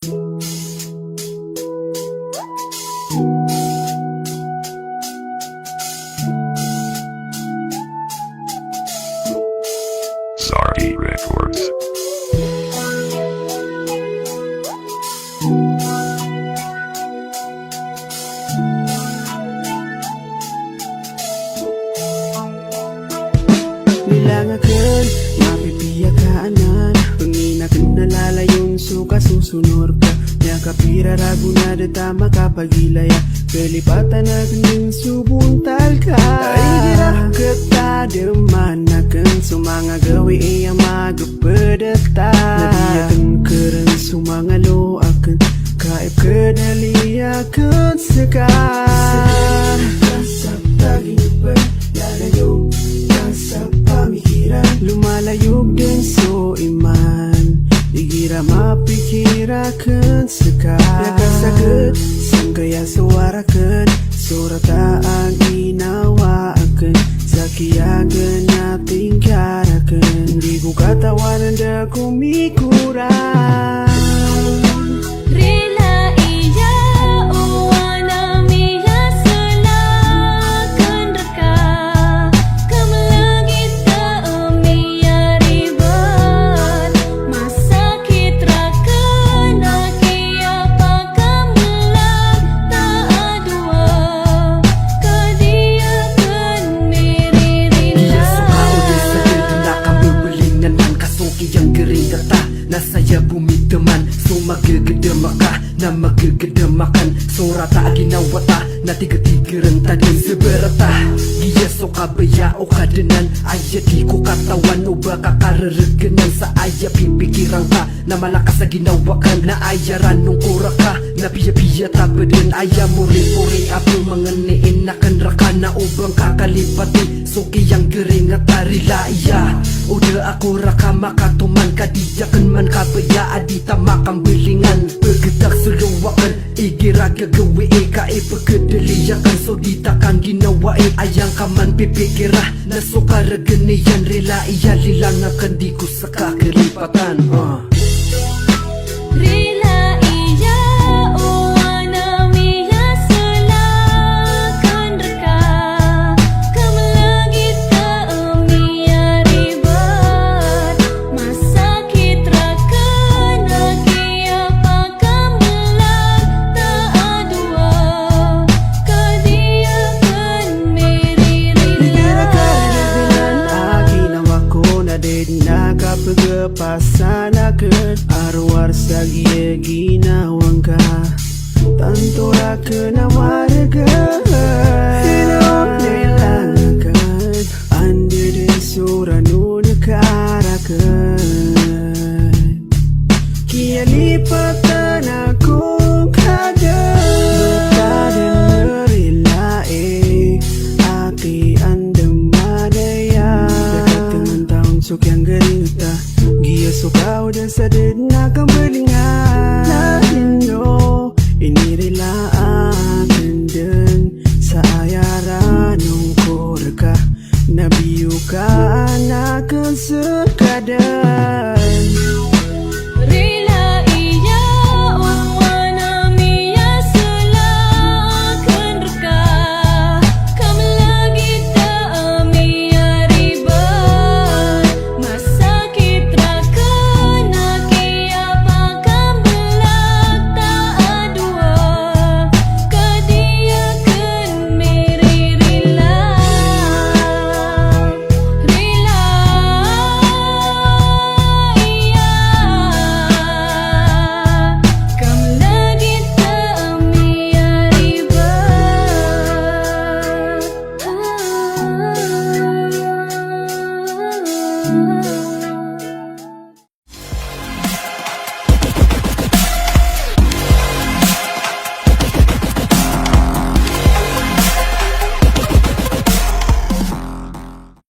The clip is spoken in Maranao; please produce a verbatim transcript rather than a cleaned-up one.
Sardi Records. Bilang akn, mapipiya ka anan, pangnin akn na lalayon so kasosonor ka. Miyakapira ragon a da ta makapagilaya, kalipatan akn dn so bontal ka. Ay, igira katademan akn so manga gawii a magpd ta. Na di akn karen so manga lo akn, ka ipkadali akn ska. Sa paginipan, lalayon ka sa pamikiran. Lomalayog dn so iman, igira mapikir akn ska. Miyakasakit sangkaya so warakn, so rata a ginawa akn, sa kiyagan a tingkar akn. Di ko katawan a da ko mikoran. Rila iya o ana miyasala akn rka, ka mlagid ta a miyaribat. Masakit rakn a kiyapakamelag ta a dowa, ka di akn miririla. Iya so kaoda sa dn a kambebelingan ka so kiyanggaring ta, na saya bo miteman so magegedem ka, na magegedem akn so rata a ginawa ta, na tigetigeren ta dn. Seberata giya so kabaya o Kadnan, aya di ko katawan o ba ka kareregenan sa aya pipikiran ka, na malakas a ginawa akn, na aya ranon ko rka, na piyapiya ta pdn. Aya moripori a pemangnin akn rka, na o ba ngka kalipati so kiyanggaring ta. Rila iya o da ako rka makatoman, ka di akn man kabaya a di ta makambelingan. Pegedakes so lo akn igira gagawii ka ipkedali akn, so di ta kangginawai. Aya ngka man pipikira na so karegeni iyan. Rila iya, lilang akn di ko ska kalipatan. Ah. Rila iya o ana miyasala akn rka, ka mlagid ta a miyaribat. Masakit rakn a kiyapakamelag ta a dowa, ka di akn miririla. Igira ka di dn a ginawa ko, na di dn a kapegepasan akn a rowar sa giya ginawa ngka. Tanto rakn a wareg, ino, lilang akn, anda dn so ranon ka rakn. Kiyalipat